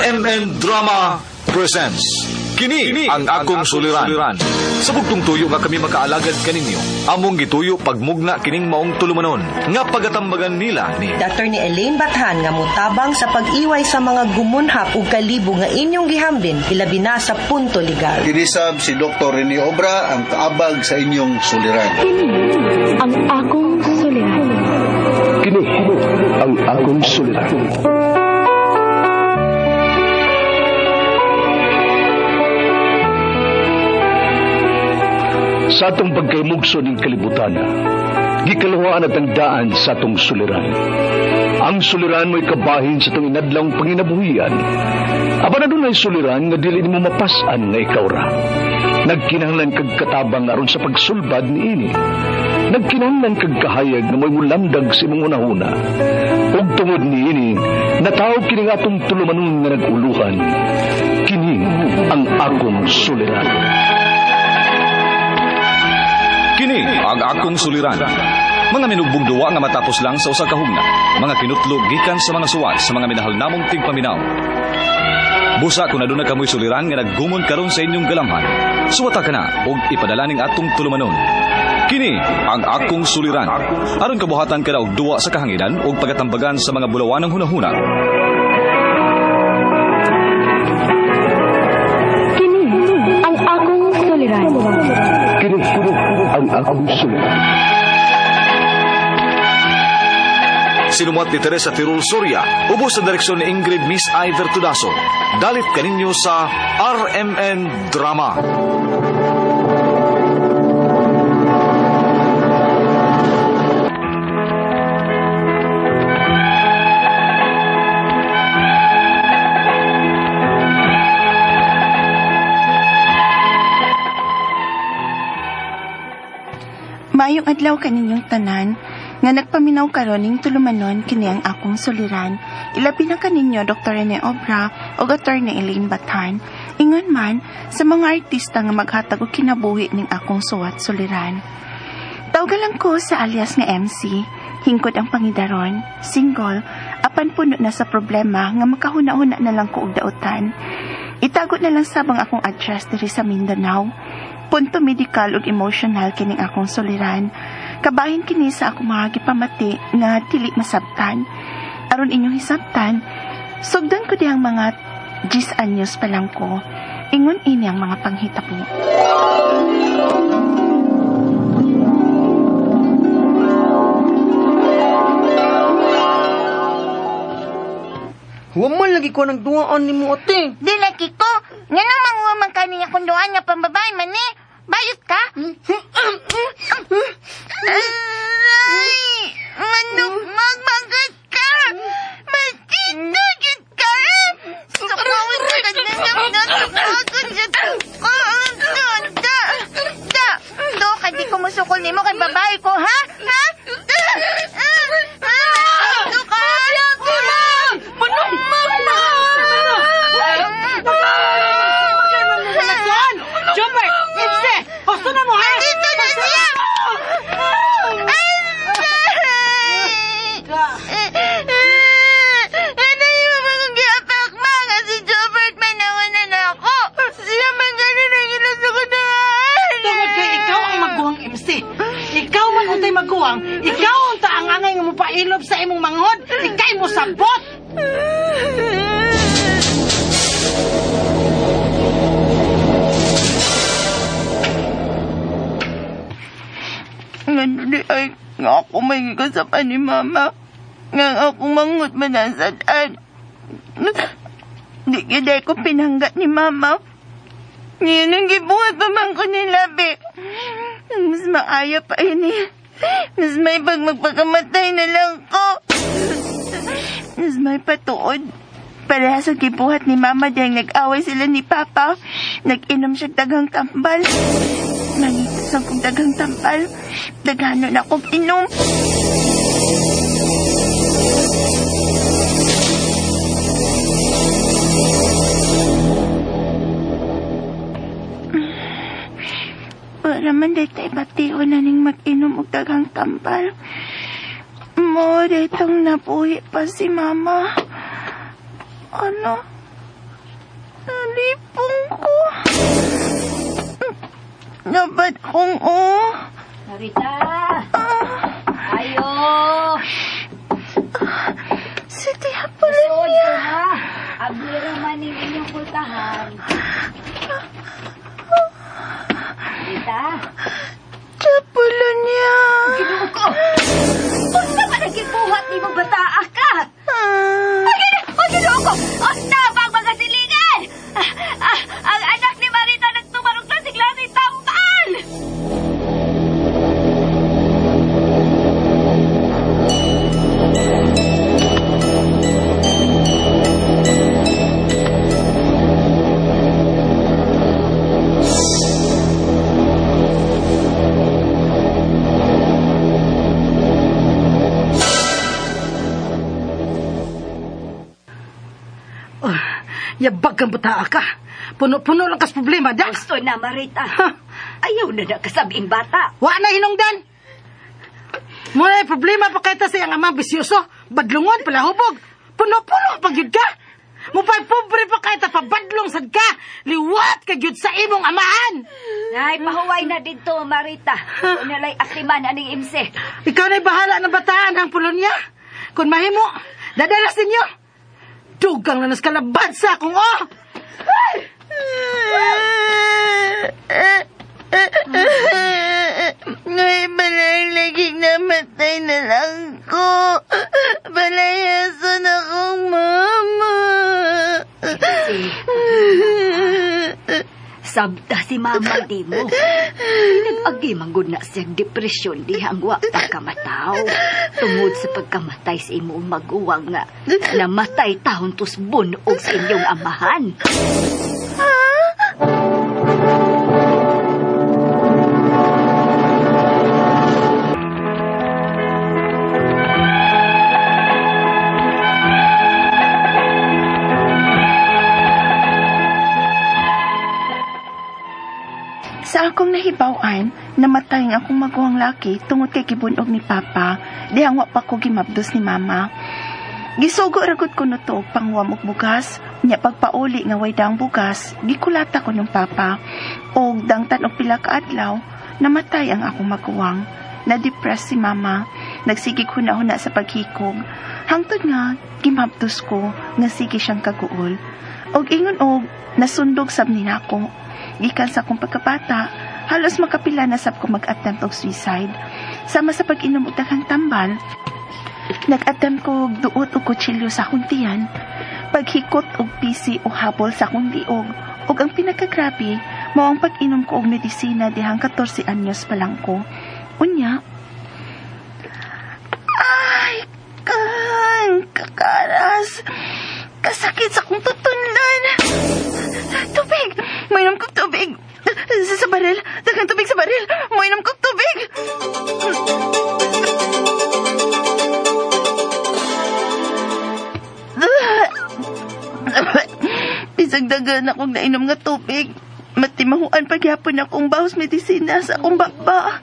RMN Drama presents Kini ang akong suliran. Sa bugtong tuyo nga kami makaalagad kaninyo, among gituyo pagmugna kining maong tulumanon nga pagatambagan nila ni Dr. ni Elaine Bathan nga motabang sa pag-iway sa mga gumunhap ug kalibo nga inyong gihambin ilabi na sa punto legal. Kinisab si Dr. Rene Obra ang kaabag sa inyong suliran. Kini ang akong suliran. Kini ang akong suliran. Sa atong pagkaymugso ning kalibutan, gikaluhaan at ang daan sa atong suliran. Ang suliran mo'y kabahin sa itong inadlang panginabuhian. Apan adunay suliran nga dili nimo mapas-an nga ikaw ra. Nagkinahanglan kag katabang aron sa pagsulbad niini. Nagkinahanglan kag kahayag nga mo'y mulamdag sa imong hunahuna. Ug tungod niini, natawag kini nga atong tulumanon nga nag-uluhan. Kini ang akong suliran. Kini ang akong suliran. Mga minugbong duwa nga matapos lang sa usa ka hugna. Mga kinutlog gikan sa mga suwat sa mga minahal namong tigpaminaw. Busa kung aduna kamoy suliran nga naggumon karon sa inyong galamhan. Suwata ka na og ipadala ning atong tulumanon. Kini ang akong suliran. Aron kabuhatan ka na og duwa sa kahanginan og pagatambagan sa mga bulawanang hunahuna. Kini ang akong suliran. Kini ang akong suliran. Sinumuat ni Teresa Tirul Soria, ubos sa direksyon ni Ingrid Miss Iver Tudaso. Dalit kaninyo sa RMN Drama. Maayong adlaw kaninyong tanan nga nagpaminaw karon ning tulumanon kini ang akong suliran. Ilabi na kaninyo Dr. Rene Obra ug Attorney Elaine Bathan. Ingon man sa mga artista nga maghatag og kinabuhi ning akong suwat suliran. Tawga lang ko sa alias nga MC. Hingkod ang pangidaron, single, apan puno na sa problema nga makahuna-huna na lang ko og dautan. Itago na lang sabang akong address diri sa Mindanao. Punto medical ug emotional kining akong suliran. Kabahin kini sa akong mga gipamati nga dili masabtan. Aron inyong hisabtan, sugdan ko dihang mga 10 anyos pa lang ko. Ingon ini ang mga panghitabo. Huwag man lagi ko ng duwaan ni mo, ate. Di lagi ko. Nga naman huwag man kaning akong duaan nga pambabae man eh. Bayot ka? Aray! Manukmag magat ka! Matitugit ka! Sukawin ka na naman Sukawin siya Da! Da! Do, kay di ko musukol nimo kay babae ko, ha? Ha? Da! Do ka! Manukmag na! Jumper! Ipse! Gusto na mo, ha? Dito na siya! Ano yung mga giapak mga si Jobert manawala na ako? Siya man ganun ang ilas ko na. Tungod kay ikaw ang maguhang MC. Ikaw man untay maguhang. Ikaw unta ang angay nga mupailob sa imong manghod. Ikay mo sabot! Ngano ay nga ako may gikasapan ni Mama. Nga akong manghod manasadaan. Di gid ko pinanggat ni Mama. Ngayon ang gibuhat pa man ko ni Labi. Mas maaya pa ini. Mas may pag magpakamatay na lang ko. Mas may patuod. Parehas ang gibuhat ni Mama dahil nag-away sila ni Papa. Nag-inom siya daghang tambal. Mangitas akong daghang tambal. Daghano na akong inom. Para man dito ibatiho na ning mag-inom og daghang tambal. Mo, ditong nabuhi pa si Mama. Ano? Nalipong ko. Nabat kong oh. Marita! Ayo! Si Tia Polonia. Abira man ning inyong pultahan. Marita! Tia Polonia! Ginoo ko! Unsa man ang gibuhat ni mong bataa ka? Ang ginoo ko! Unsa bang mga silingan? Ang anak ni Marita nagtumarog na sigla si Tambal! Yabag kang butaa ka. Puno-puno lang kas problema, da. Gusto na, Marita. Ayaw na nakasabing bata. Wa na hinungdan. Muna problema pa kayta sa iyang amang bisyoso. Badlungon, palahubog. Puno-puno pag yun ka. Mupay pobre pa kayta pabadlong sad ka. Liwat ka gyud sa imong amahan. Ay, pahuway na dito, Marita. Unalay aktiman aning imse. Ikaw na'y bahala ng bataan ang Polonia. Kung mahimo, dadalas ninyo. Dugang na naskalabad sa akong oh! Ngay, balay laging namatay na lang ko. Balayasan akong mama. Sabta si mama di mo. Nag-agi manggod na siyang depresyon dihang wa pagkamataw. Tungod sa pagkamatay sa imong maguwang nga namatay taon tos bunog sa inyong amahan. Sa akong nahibaw-an, namatay ang akong maguwang laki tungod kay gibunog ni Papa, dihang wa pa ko gimabdos ni Mama. Gisugo ra gud ko no to og panghuwam og bugas, nya pagpauli nga way daang bugas, gikulata ko nung Papa. Og dangtan og pila ka adlaw, namatay ang akong maguwang. Na-depress si Mama, nagsigig huna-huna sa paghikog. Hangtod nga, gimabdos ko nga sige siyang kaguol. Og ingon og nasundog sab ni nako. Gikan sa akong pagkabata, halos makapila na sab ko mag-attempt og suicide. Sama sa pag-inom og daghang tambal, nag-attempt ko og duot og kutsilyo sa akong tiyan, paghikot og pisi o habol sa akong liog, ug ang pinakagrabe mao ang pag-inom ko og medisina dihang 14 anyos pa lang ko. Unya, ay, kang kakaras. Kasakit sa akong tutunlan. Tubig! Mainom kong tubig! Sa baril! Daghang tubig sa baril! Mainom kong tubig! Bisag dagan akong nainom nga tubig. Matimahuan pagyapon akong bahos medisina sa akong baba.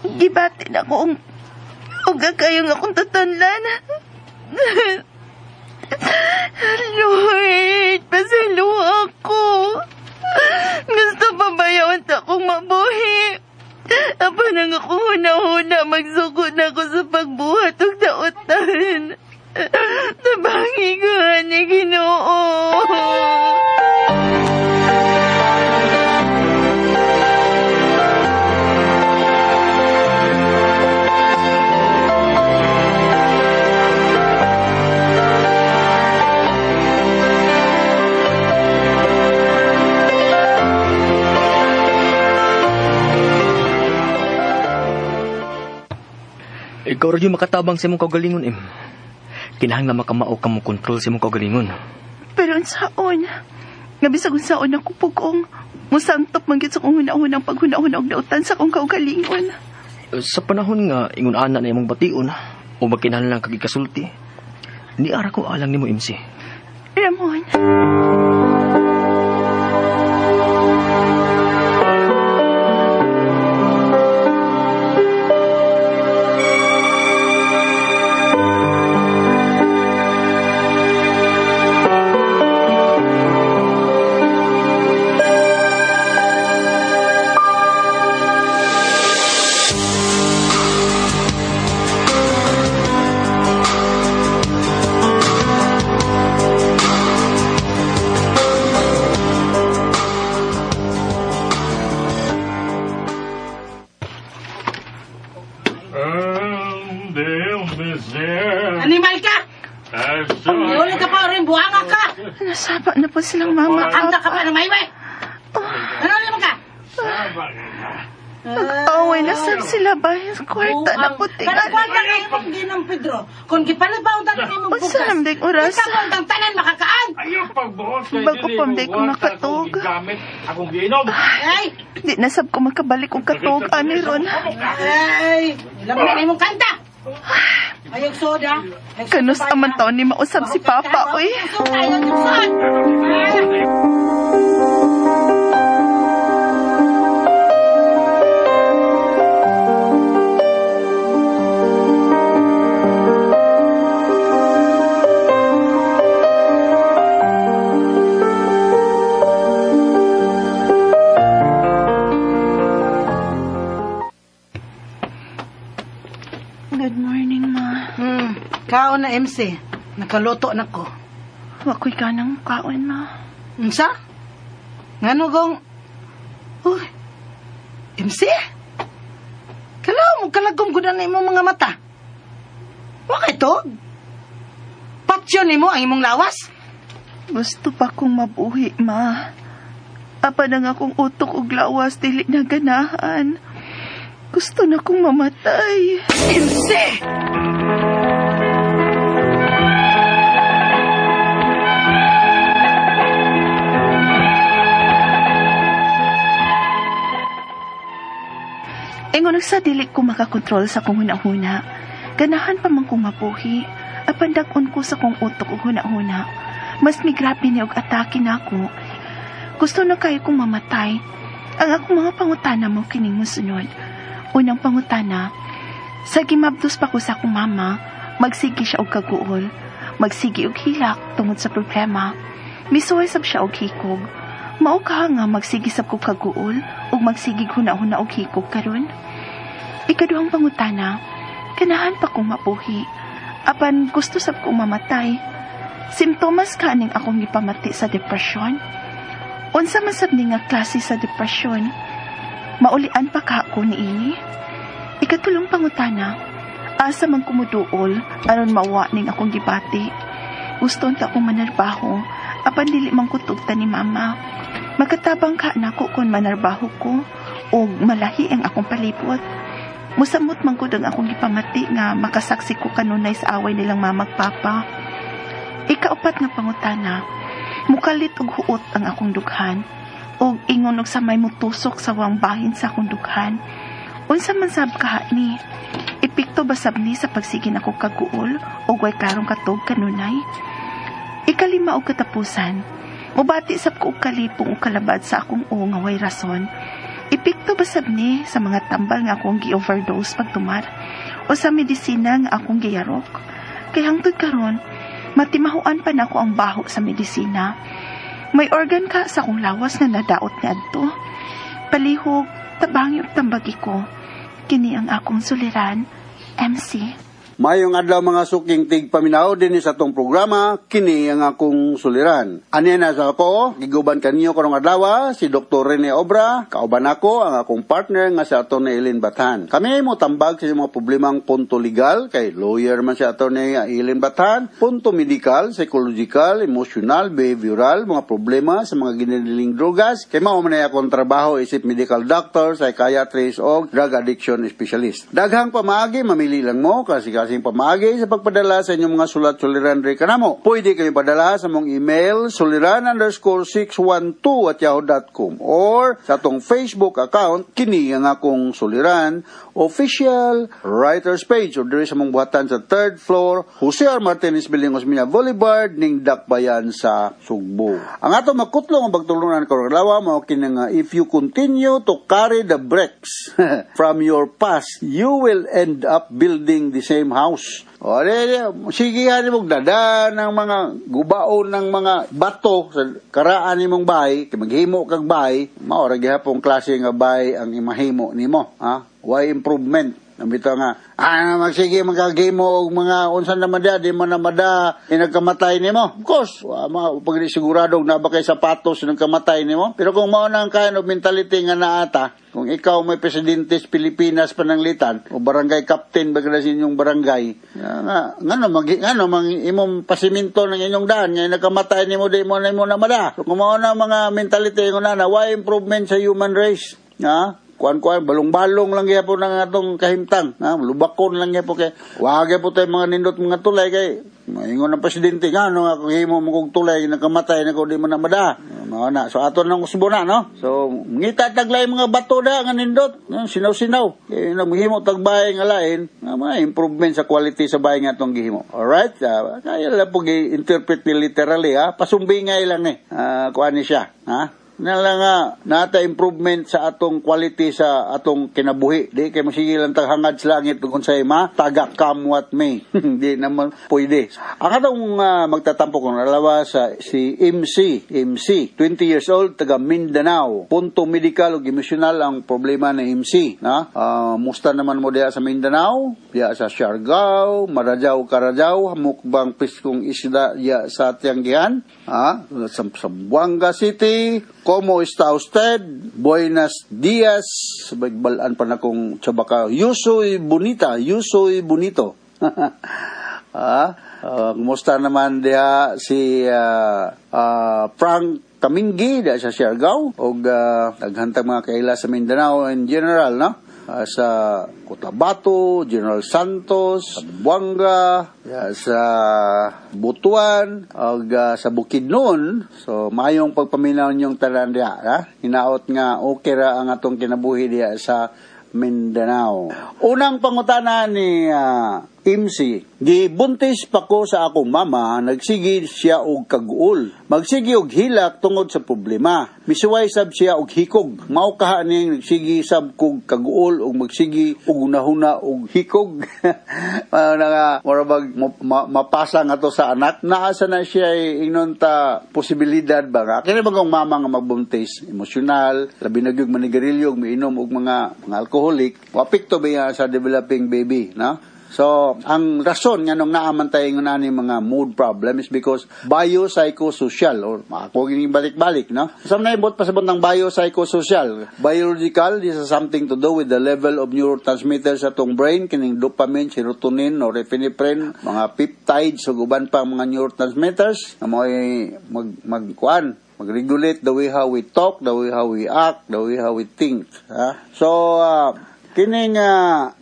Gibatin ako ang uga kayong akong tutunlan. Lord, pasalo ako. Gusto pa ba yaon ta akong mabuhi? Apa nang ako huna-huna, magsuko na ako sa pagbuhat og dautan. Tabangi ko, ni Ginoo. Ikaw ra yung makatabang sa imong kaugalingon, em. Kinahanglan makamao ka mo kontrol sa imong kaugalingon. Pero unsaon? Nga bisag unsaon ako pugong, musantop man gyud sa akong hunahunang paghunahuna og dautan sa akong kaugalingon. Sa panahon nga ingon ana na imong bation o magkinahanglan kag ikasulti, niara ko alang nimo, MC. Ramon. rin buhanga ka. Nasaba na po silang mama. Kanta ka pa na maiway. Ano naman ka? Nag-away na sab sila ba? Kwarta na po Kanang tingali. kwarta kayo mong ginong Pedro. Kung gipalit ba ang tanan imong Unsa bugas. naman ding oras? Ikaw ang tanan makakaan. Ayaw pagbuot kay Bago dili pa mo di ko warta nakatug. akong gigamit, akong giinom. Ay, Di na sab ko makabalik og katog ani ron. ay, ilang na imong kanta. Ayog soda. Ayog Kanus soda. aman taon ni mausab si Papa, oy. Soda, ayog soda. Good morning, ma. Kaon na MC. Nakaluto na ko. Wa ko'y ganang kaon, ma. Unsa? Ngano gong... Uy, MC? Kalaw mo kalagom ko na imong mga mata. Wa kay to? Patsyon nimo ang imong lawas? Gusto pa kong mabuhi, ma. Apan ang akong utok ug lawas dili na ganahan. Gusto na kong mamatay. MC! Ingon sa dili ko makakontrol sa kong hunahuna. Ganahan pa man kong mabuhi. Apan dag-on ko sa kong utok ug hunahuna. Mas migrabe ni og atake nako. Gusto na kayo kong mamatay. Ang akong mga pangutana mo kining mosunod. Unang pangutana, sa gimabdos pa ko sa akong mama, magsige siya og kaguol. Magsige og hilak tungod sa problema. Misuway sab siya og hikog. Mao ka nga magsige sab ko kaguol ug magsigig huna-huna og hikog karon. Ikaduhang pangutana, ganahan pa kong mabuhi. Apan gusto sab kong mamatay. Simptomas ka aning akong gipamati sa depresyon. Unsa man sab ni nga klase sa depresyon? Maulian pa ka ako niini? Ikatulong pangutana, asa man kumuduol aron mawa ning akong gibati. Gusto unta akong manarbaho, apan dili man kutugta ni mama. Makatabang ka nako kon manarbaho ko og malahi ang akong palibot. Musamot man gud ang akong gipamati nga makasaksi ko kanunay sa away nilang mamag papa. Ikaupat nga pangutana, mukalit og huot ang akong dughan og ingon og samay mutusok sa wang bahin sa akong dughan. Unsa man sab kaha ni? Epekto ba sab ni sa pagsige nako kaguol og way klarong katog kanunay? Ikalima og katapusan, mubati sab ko og kalipong og kalabad sa akong uo nga way rason. Epekto ba sab ni sa mga tambal nga akong gi-overdose pagtumar o sa medisina nga akong giyarok? Kay hangtod karon, matimahuan pa nako ang baho sa medisina. May organ ka sa akong lawas nga nadaot niadto. Palihog, tabangi ug tambagi ko. Kini ang akong suliran, MC. Mayong adlaw mga suking tigpaminaw dinhi sa atong programa kini ang akong suliran. Ani na sa ako, giguban kaninyo karong adlaw si Dr. Rene Obra, kauban ako ang akong partner nga si Atty. Eileen Bathan. Kami mo tambag sa inyong mga problemang punto legal kay lawyer man si Atty. Eileen Bathan, punto medical, psychological, emotional, behavioral, mga problema sa mga ginililing drogas. Kay mao man ay akong trabaho isip medical doctor, psychiatrist o drug addiction specialist. Daghang pamaagi, mamili lang mo kasi kasing pamaagi sa pagpadala sa inyong mga sulat suliran diri kanamo. Pwede kayo padala sa mong email suliran_612@yahoo.com or sa atong Facebook account kini ang akong suliran official writers page or diri sa mong buhatan sa third floor Jose R. Martinez Building, Osmeña Boulevard ning Dakbayan sa Sugbo. Ang ato makutlong ang pagtulunan karong adlaw mao kini nga if you continue to carry the bricks from your past, you will end up building the same house. O, di, di, sige hani mong dada ng mga gubaon ng mga bato sa karaan nimong bahay, kay maghimo kag bahay, mao ra gihapon klase nga bahay ang imahimo nimo, ha? Why improvement? Ang bitaw nga, magsige magkagimo og mga unsa naman diya, di mo na mada inagkamatay nimo. Of course, wa ma pag di sigurado na ba kay sapatos nagkamatay nimo. Pero kung mao na ang kind of mentality nga naata, kung ikaw may presidente sa Pilipinas pananglitan o barangay captain ba sa inyong barangay, nga ngano mag ngano mang imong pasiminto ng inyong daan nga nagkamatay nimo, di mo na imo na mada. So, kung mao na ang mga mentality nga na, why improvement sa human race? Ha? Kuan-kuan, balong-balong lang gyapon ang atong kahimtang. Ha? Lubakon lang gyapon kay wa gyapon tayo mga nindot mga tulay kay maingon ang presidente nga no nga kung himo mo kog tulay nakamatay na ko di man na mada. Mao na. So ato nang usbo na, no. So ngita taglay mga bato da nga nindot, no? Sinaw-sinaw. Kay naghimo tag bahay nga lain, nga mga improvement sa quality sa bahay nga atong gihimo. Alright? Kaya lang po gi-interpret ni literally, ha. Pasumbingay lang eh. Kuan ni siya, ha? Na lang nga nata improvement sa atong quality sa atong kinabuhi. Di kay masige lang taghangad sa langit kung unsay ma tagak, come what may. Di naman pwede. Ang atong magtatampo kung alawa sa si MC, MC, 20 years old, taga Mindanao. Punto medical ug emosyonal ang problema ni MC, na? Musta naman mo diha sa Mindanao, diha sa Siargao, Marajaw Karajaw, mukbang piskong isda diha sa Tianggihan, ha? Sa Zamboanga City. Como está usted? Buenos dias. Balaan pa na kong tsabaka. Yo soy bonita. Yo soy bonito. Kumusta naman diha si Frank Kaminggi diha sa Siargao og daghang mga kaila sa Mindanao in general, no? Sa Cotabato, General Santos, sa Buanga, sa Butuan, ug sa Bukidnon. So maayong pagpaminaw ninyong tanan diha, ha? Hinaot nga okay ra ang atong kinabuhi diha sa Mindanao. Unang pangutana ni MC, gibuntis pa ko sa akong mama, nagsige siya og kaguol. Magsige og hilak tungod sa problema. Misuway sab siya og hikog. Mao kaha ning nagsige sab kog kaguol og magsige og hunahuna og hikog. Nga mura bag mapasa nga to sa anak. Naasa na siya ingnon ta posibilidad ba nga kini bang mama nga magbuntis, emosyonal, labi na gyud manigarilyo, miinom og mga alcoholic, apekto ba yan sa developing baby, no? So, ang rason nga nung naaman tayo nga nani mga mood problem is because biopsychosocial or ako gining balik-balik, no? Sa naibot pasabot ng biopsychosocial, biological, this has something to do with the level of neurotransmitters sa atong brain, kining dopamine, serotonin, norepinephrine, mga peptides ug uban pa mga neurotransmitters nga mo'y magkuan, mag-regulate the way how we talk, the way how we act, the way how we think. Ha? So, kining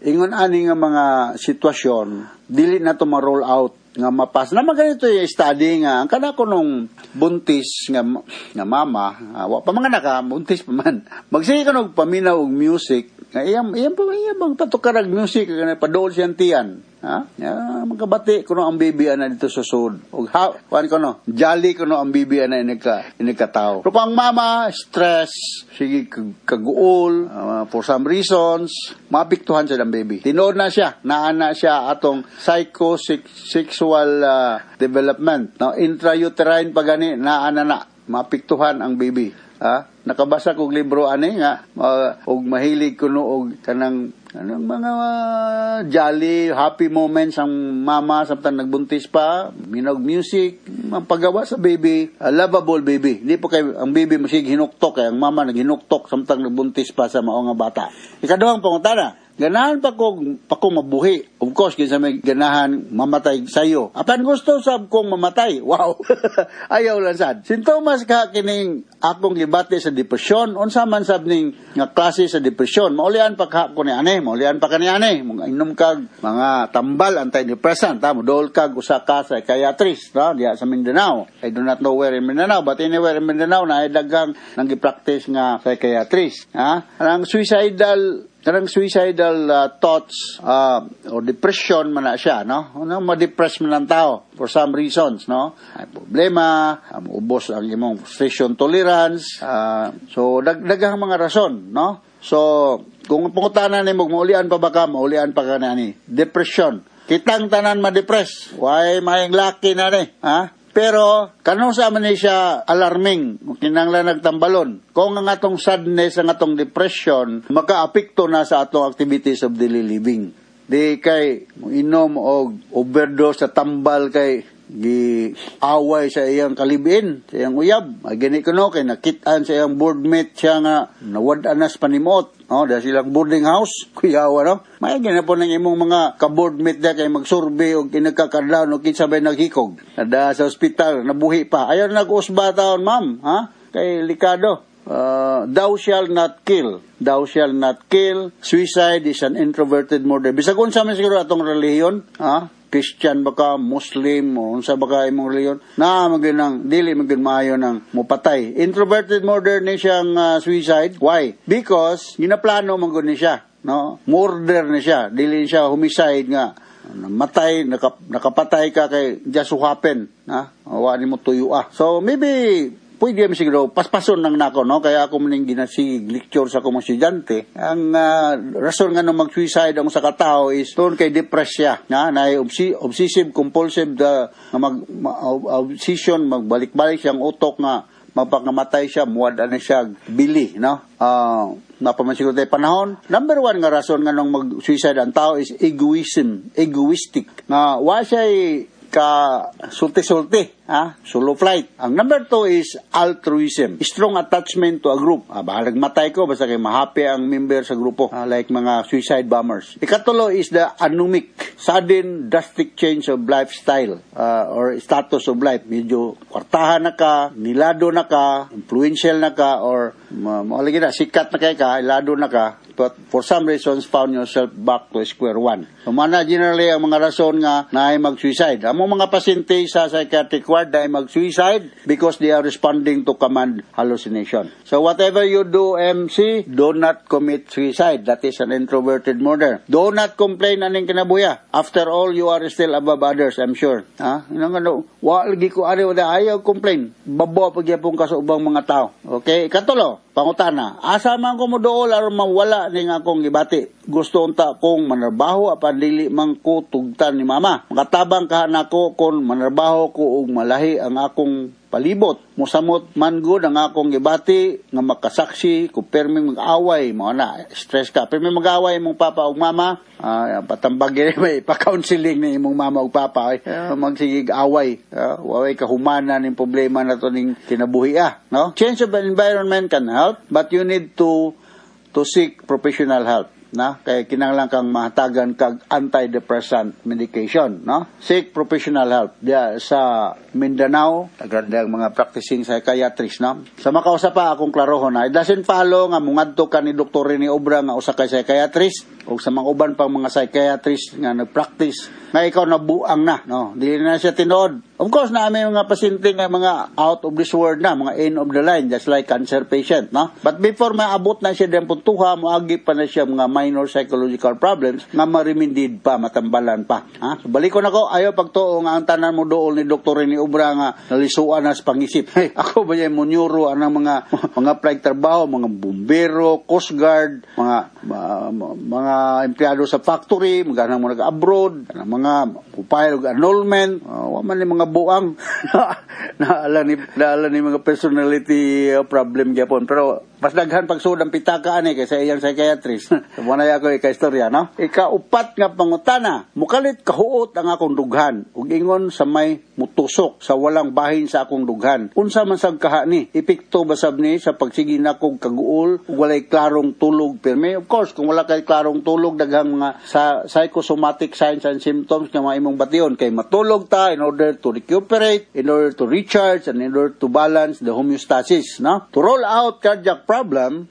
ingon ani nga mga sitwasyon, dili na to ma-roll out nga mapas. Na ganito yung study nga ang kana ko nung buntis nga nga mama, wa pa mga naka buntis pa man. Magsige ka og paminaw og music nga iyang iyang pa iyang bang patukarag music nga paduol siyang tiyan. Ha? Ya, magkabati kuno ang baby ana dito sa sud. Og ha, kuan kuno, jolly kuno ang baby ana inikatao. Pero kung ang mama stress, sige kaguol, for some reasons, maapektuhan siya ng baby. Tinuod na siya, naa na siya atong psychosexual development, no? Intrauterine pa gani naa na na maapektuhan ang baby. Ha? Nakabasa kog libro ani nga og mahilig kuno og kanang anong mga jolly, happy moments ang mama samtang nagbuntis pa, minog music, paggawa sa baby, a lovable baby. Hindi po kay ang baby masig hinuktok kay ang mama naghinuktok samtang nagbuntis pa sa mao nga bata. Ikaduhang pangutana, ganahan pa ko mabuhi. Of course, kinsa may ganahan mamatay sayo. Apan gusto sab kong mamatay. Wow. Ayaw lang sad. Sintomas ka kining akong gibati sa depresyon. Unsa man sab ning nga klase sa depresyon? Maulian pa ka ko ni ane, maulian pa ka ni ane. Inom kag mga tambal antidepressant, ha? Modol kag usa ka psychiatrist, no? Diya sa Mindanao. I do not know where in Mindanao, but anywhere in Mindanao na ay daghang nang gi-practice nga psychiatrist, ha? Ang suicidal thoughts or depression man na siya, no? Ano, ma-depress man ang tao for some reasons, no? Ay problema, ubos ang imong frustration tolerance, so daghang mga rason, no? So, kung pangutana nimo maulian pa ba ka, maulian pa ka na ni depression. Kitang tanan ma-depress. Why may laki na ni, ha? Pero kanus-a man ni siya alarming, kinahanglan nagtambalon. Kung ang atong sadness, ang atong depression makaapekto na sa atong activities of daily living. Di kay inom og overdose sa tambal kay gi away sa iyang kalibin, sa iyang uyab. Ay gani kuno kay nakit-an sa iyang boardmate siya nga nawad-an na sa panimuot. No, dahil silang boarding house, kuyawa, no. May gani po ng imong mga ka-boardmate da kay magsurvey og kinagkakadlaw no kinsa bay naghikog. Nada sa ospital, nabuhi pa. Ayaw nag-usba taon, ma'am, ha? Kay likado. Thou shall not kill. Thou shall not kill. Suicide is an introverted murder. Bisag unsa man siguro atong relihiyon, ha? Christian ba ka, Muslim, o unsa ba ka imong relihiyon, na magyud nang dili magyud maayo nang mupatay. Introverted murder ni siyang suicide. Why? Because ginaplano man gud ni siya, no? Murder ni siya, dili siya homicide nga namatay, nakapatay ka kay just so happen, na wa nimo tuyo ah. So maybe pwede man siguro paspason lang nako, no? Kaya ako maning ginasigig lecture sa akong mga estudyante ang rason nga nung mag-suicide ang sa katao is tungod kay depressed siya na na obsessive compulsive the nga obsession, magbalik-balik siyang utok nga mapakamatay siya, muwad na siya bili, no? Napaman siguro tayo panahon. Number one nga rason nga nung mag-suicide ang tao is egoism, egoistic. Nga, wa siya ka sulti-sulti, ha? Solo flight. Ang number two is altruism. Strong attachment to a group. Ah, bahalag matay ko, basta kay mahappy ang member sa grupo. Ah, like mga suicide bombers. Ikatulo is the anomic. Sudden, drastic change of lifestyle or status of life. Medyo kwartahan na ka, nilado na ka, influential na ka, or mo lagi na, sikat na kay ka, ilado na ka, but for some reasons found yourself back to square one. So mana generally ang mga rason nga naay mag-suicide. Among mga pasyente sa psychiatric ward na mag-suicide because they are responding to command hallucination. So whatever you do, MC, do not commit suicide. That is an introverted murder. Do not complain aning kinabuya. After all, you are still above others, I'm sure. Ha? Yun ang ano, wa lagi ko ari wala ayaw complain. Babo pagyapon ka sa ubang mga tao. Okay? Ikatulo, pangutana. Asa man ko moduol aron mawala ning akong gibati? Gusto unta kong manarbaho apan dili man ko tugtan ni mama. Makatabang ka nako kon manarbaho ko og malahi ang akong palibot. Musamot man gud ang akong gibati nga makasaksi ko perming mag-away mo na stress ka. Perming mag-away imong papa ug mama, patambag may pa-counseling ni imong mama ug papa ay magsigig away. Waway kahumana ning problema na to ning kinabuhi ah, no? Change of environment can help, but you need to seek professional help na kay kinahanglan kang mahatagan kag antidepressant medication, no? Seek professional help diya sa Mindanao, daghan ang mga practicing psychiatrist, no? Sa makausa pa akong klarohon na it doesn't follow nga mungadto ka ni Dr. Rene Obra nga usa ka psychiatrist o sa mga uban pang mga psychiatrist nga nagpractice nga ikaw nabuang na, no? Dili na siya tinuod. Of course, na may mga pasyente nga mga out of this world na, mga end of the line, just like cancer patient, no? But before maabot na siya diyang puntuha, moagi pa na siya mga minor psychological problems nga marimindid pa, matambalan pa. Ha? So, balikon ako, ayaw pagtuo nga ang tanan mo dool ni Dr. Rene Obra nga nalisuan na sa pangisip. Hey, ako ba yan munyuro ang mga apply trabaho, mga bumbero, coast guard, mga empleyado sa factory, mga mo nag-abroad, mga pupayag og annulment, wa man ni mga buang naala ni mga personality problem gyapon, pero mas daghan pagsud ang pitaka ani kaysa iyang psychiatrist. So, mo na ako ika-istorya, no? Ikaupat nga pangutana, mukalit kahuot ang akong dughan ug ingon sa may mutusok sa walang bahin sa akong dughan. Unsa man sab kaha ni? Epekto ba sab ni sa pagsige nakog kaguol ug walay klarong tulog pirmi? Of course, kung wala kay klarong tulog, daghang mga sa psychosomatic signs and symptoms nga mga imong bation kay matulog ta in order to recuperate, in order to recharge, and in order to balance the homeostasis, no? To roll out cardiac problem,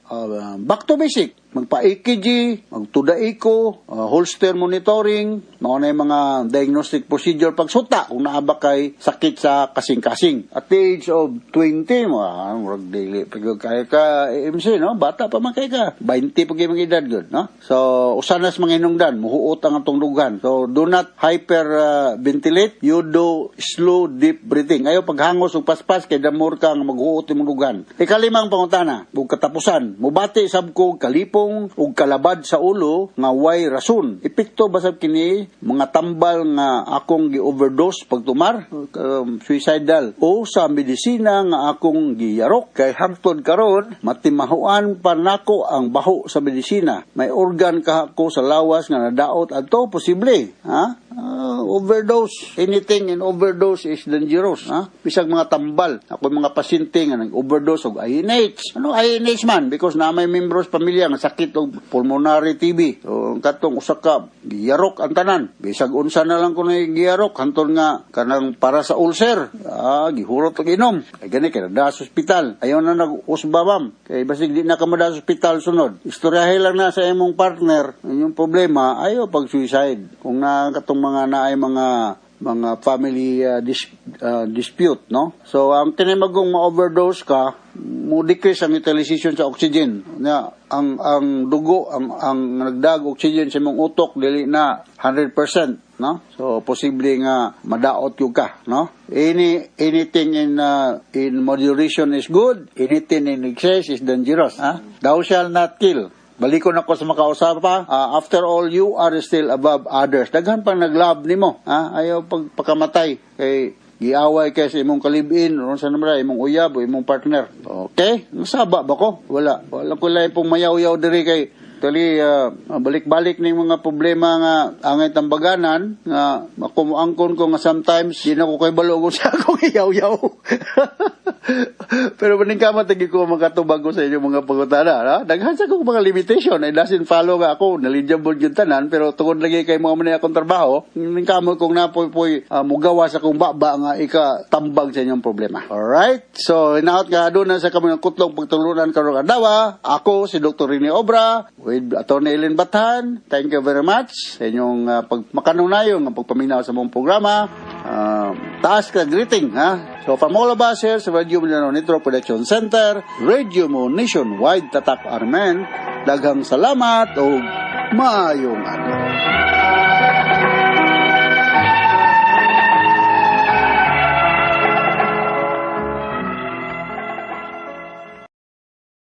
back to basic. Magpa-EKG, magtuda echo, Holter monitoring, mao na yung mga diagnostic procedure pagsuta kung naa ba kay sakit sa kasing-kasing. At the age of 20, mga murag dili pag kaya ka MC, no? Bata pa man kay ka. 20 pag imong edad gud, no? So, usa na sa mga hinungdan, muhuot ang atong dughan. So, do not hyper ventilate, you do slow deep breathing. Ayaw paghangos ug paspas kay damor ka nga maghuot imong dughan. Ikalimang pangutana, ug katapusan, mubati sab ko kalipong. Lipong ug kalabad sa ulo nga way rason. Epekto ba sab kini mga tambal nga akong gi-overdose pagtumar, suicidal, o sa medisina nga akong giyarok? Kay hangtod karon matimahuan pa nako ang baho sa medisina. May organ ka ko sa lawas nga nadaot adto, posible, ha? Overdose, anything in overdose is dangerous, ha? Bisag mga tambal. Ako mga pasyente nga nag-overdose og INH. Ano INH man? Because na may membros pamilya nga sakit og pulmonary TB. So ang katong usa ka giyarok ang tanan. Bisag unsa na lang kuno giyarok hantod nga kanang para sa ulcer. Ah, gihurot og inom. Ay gani kay sa ospital. Ayaw na nag-usba, ma'am. Kay basig di na ka mada sa ospital sunod. Istoryahe lang na sa imong partner inyong problema, ayaw pag suicide. Kung na katong mga naay mga family dispute, no? So ang tinimagong ma-overdose ka, mo decrease ang utilization sa oxygen nya, ang dugo ang nagdag oxygen sa imong utok dili na 100%, no? So posible nga madaot gyud ka, no? Anything in moderation is good, anything in excess is dangerous, ha? Thou shall not kill. Balikon ako sa makausap pa. After all, you are still above others. Daghan pang nag-love nimo. Ha? Ayaw pagpakamatay. Kay giaway kay sa imong kalibin, o sa naman imong uyab o imong partner. Okay? Nasaba ba ko? Wala. Wala ko lang pong mayaw-yaw diri kay Actually, balik-balik ni mga problema nga angay tambaganan nga makumuangkon ko nga sometimes di na ko kay balo kung sa akong iyaw-yaw. Pero maning kamot lagi ko makatubag ko sa inyong mga pangutana. Ha? Daghan sa akong mga limitation. It doesn't follow nga ako. Knowledgeable yun tanan. Pero tungod lagi kay mga manay akong trabaho, ning kamot kong napoy-poy mugawa sa akong baba nga ikatambag sa inyong problema. Alright? So, hinaot nga doon na sa kami ng kutlong pagtulunan karong adlaw. Ako, si Dr. Rene Obra, with Atty. Ellen Bathan. Thank you very much sa inyong pagmakanunayon nga pagpaminaw sa mong programa. Taas ka greeting, ha? So from all of us here sa Radio Mindanao Network Production Center, Radio Mo Nationwide, Tatak Armen, daghang salamat o maayong adlaw.